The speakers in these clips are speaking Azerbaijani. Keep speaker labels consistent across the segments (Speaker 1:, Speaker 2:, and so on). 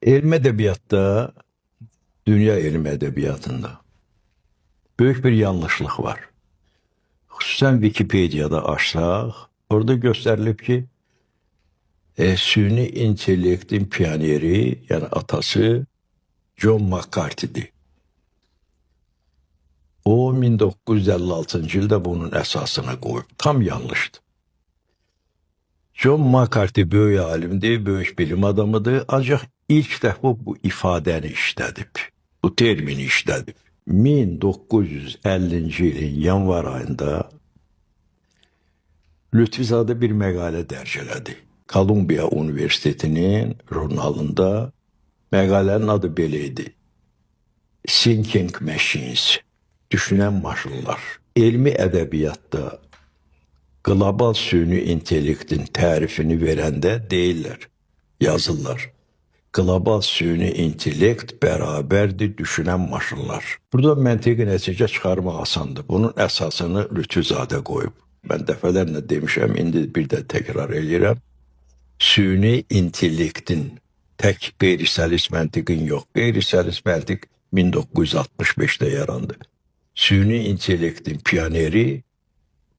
Speaker 1: Elmi ədəbiyyatda, dünya elmi ədəbiyyatında böyük bir yanlışlıq var. Xüsusən Wikipediada açsaq, orada göstərilib ki, süni intellektin pioneri, yəni atası John McCarthy'dir. O 1956-cı ildə bunun əsasını qoyub. Tam yanlışdır. John McCarthy böyük alimdir, böyük bilim adamıdır. Ancaq ilk dəfə bu ifadəni işlədib, bu termini işlədib. 1950-ci ilin yanvar ayında Lütfüzadə bir məqalə dərc elədi. Kolumbiya Universitetinin jurnalında məqalənin adı belə idi. Thinking Machines, düşünən maşınlar. Elmi ədəbiyyatda qlobal süni intellektin tərifini verəndə deyirlər, yazırlar. Qlobal süni intellekt bərabərdir düşünən maşınlar. Burada məntiqi nəticə çıxarmaq asandır. Bunun əsasını Lütfüzadə qoyub. Mən dəfələrlə demişəm, indi bir də təkrar eləyirəm. Süni intellektin tək qeyri-səlis məntiqin yox. Qeyri-səlis məntiq 1965-də yarandı. Süni intellektin pioneri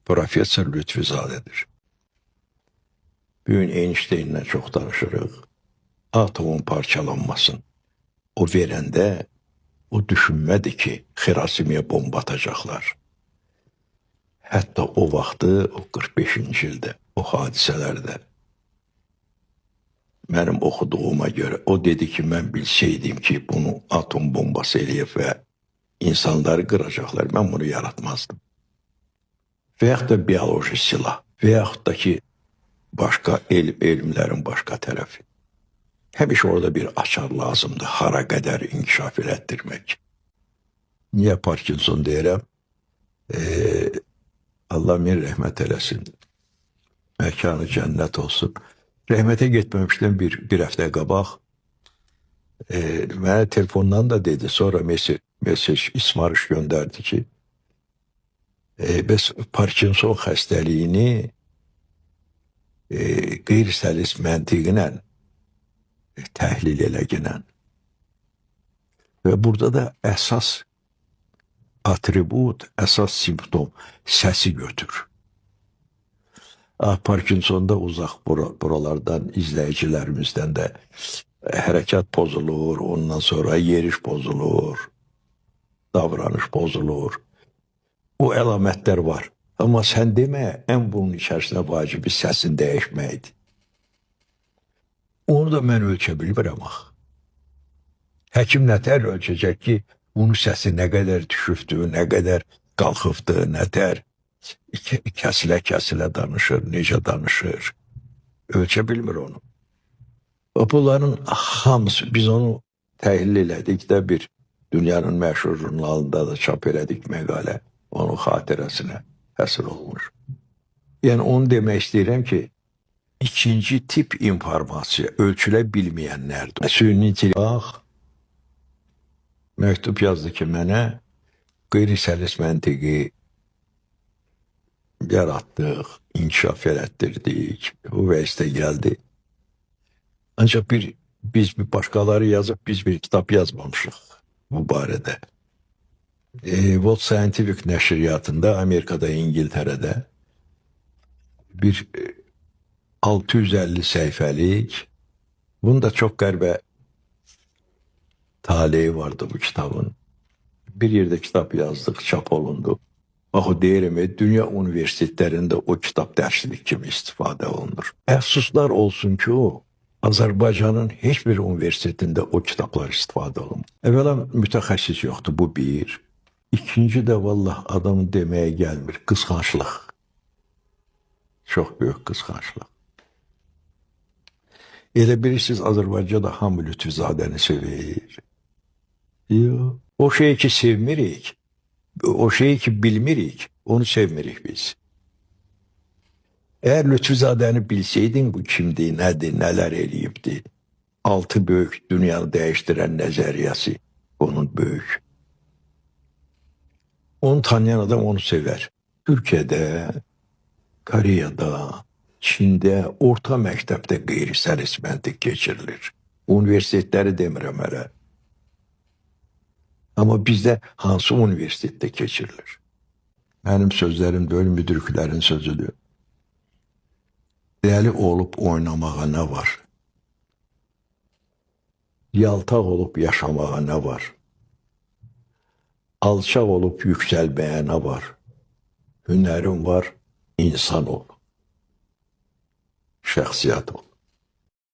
Speaker 1: Professor Lütfüzadədir. Bu gün Einstein'lə çox danışırıq. Atomun parçalanmasın. O verəndə o düşünmədi ki, Xirosimaya bomba atacaqlar. Hətta o vaxtı, o 45-ci ildə, o hadisələrdə mənim oxuduğuma görə o dedi ki, mən bilsəydim ki, bunu atom bombası eləyib və insanları qıracaqlar, mən bunu yaratmazdım. Və yaxud da bioloji silah, və yaxud da ki, başqa elmlərin başqa tərəfi. Həmişə orada bir açar lazımdır, hara qədər inkişaf elətdirmək. Niyə Parkinson deyirəm? Allah min rəhmət eləsin. Məkanı cənnət olsun. Rəhmətə getməmişdən bir həftə qabaq mənə telefondan da dedi. Sonra mesaj ismarış göndərdi ki, bəs Parkinson xəstəliyini qeyri-səlis məntiqlə təhlil eləginən. Və burada da əsas atribut, əsas simptom səsi götür. Parkinsonda uzaq buralardan izləyicilərimizdən də hərəkat pozulur, ondan sonra yeriş pozulur, davranış pozulur. O əlamətlər var. Amma sən demə, ən bunun içərisində vacibi səsin dəyişməkdir. Onu da mən ölçə bilmirəm axı. Həkim nətər ölçəcək ki, bunun səsi nə qədər düşübdür, nə qədər qalxıbdır, nətər kəsilə-kəsilə danışır, necə danışır. Ölçə bilmir onu. Bunların hamısı, biz onu təhlil elədik də bir dünyanın məşhur jurnalında da çap elədik məqalə onun xatirəsinə həsr olunmuş. Yəni onu demək istəyirəm ki, ikinci tip informasiya ölçülə bilməyənlərdir. Süni intellekt məktub yazdı ki, mənə qeyri-səlis məntiqi yaratdıq, inkişaf elətdirdik. Bu vəzifə gəldi. Ancaq biz bir başqaları yazıb, biz bir kitab yazmamışıq bu barədə. World Scientific nəşriyyatında Amerikada, İngiltərədə bir 650 səhifəlik, bunun da çox qəribə taleyi vardı bu kitabın. Bir yerdə kitab yazdıq, çap olundu. Bax o deyirəm, dünya universitetlərində o kitab dərslik kimi istifadə olunur. Əfsuslar olsun ki, o Azərbaycanın heç bir universitetində o kitablar istifadə olunmur. Əvvəla mütəxəssis yoxdur, bu bir. İkinci də vallah adamın deməyə gəlmir, qısqanclıq. Çox böyük qısqanclıq. Elə bilirsiniz, Azərbaycanda hamı Lütfüzadəni sevir. Yox. O şeyi ki sevmirik, o şeyi ki bilmirik, onu sevmirik biz. Əgər Lütfüzadəni bilsəydin bu kimdir, nədir, nələr eləyibdi, altı böyük dünyanı dəyişdirən nəzəriyyəsi onun böyük. Onu tanıyan adam onu sevər. Türkiyədə, Koreyada, Çində orta məktəbdə qeyri-səlis məntiq keçirilir. Universitetləri demirəm hələ. Amma bizdə hansı universitetdə keçirilir? Mənim sözlərim deyil, müdriklərin sözüdür. Dəli olub oynamağa nə var? Yaltaq olub yaşamağa nə var? Alçaq olub yüksəlməyə nə var? Hünərin var, insan ol. Şəxsiyyət ol.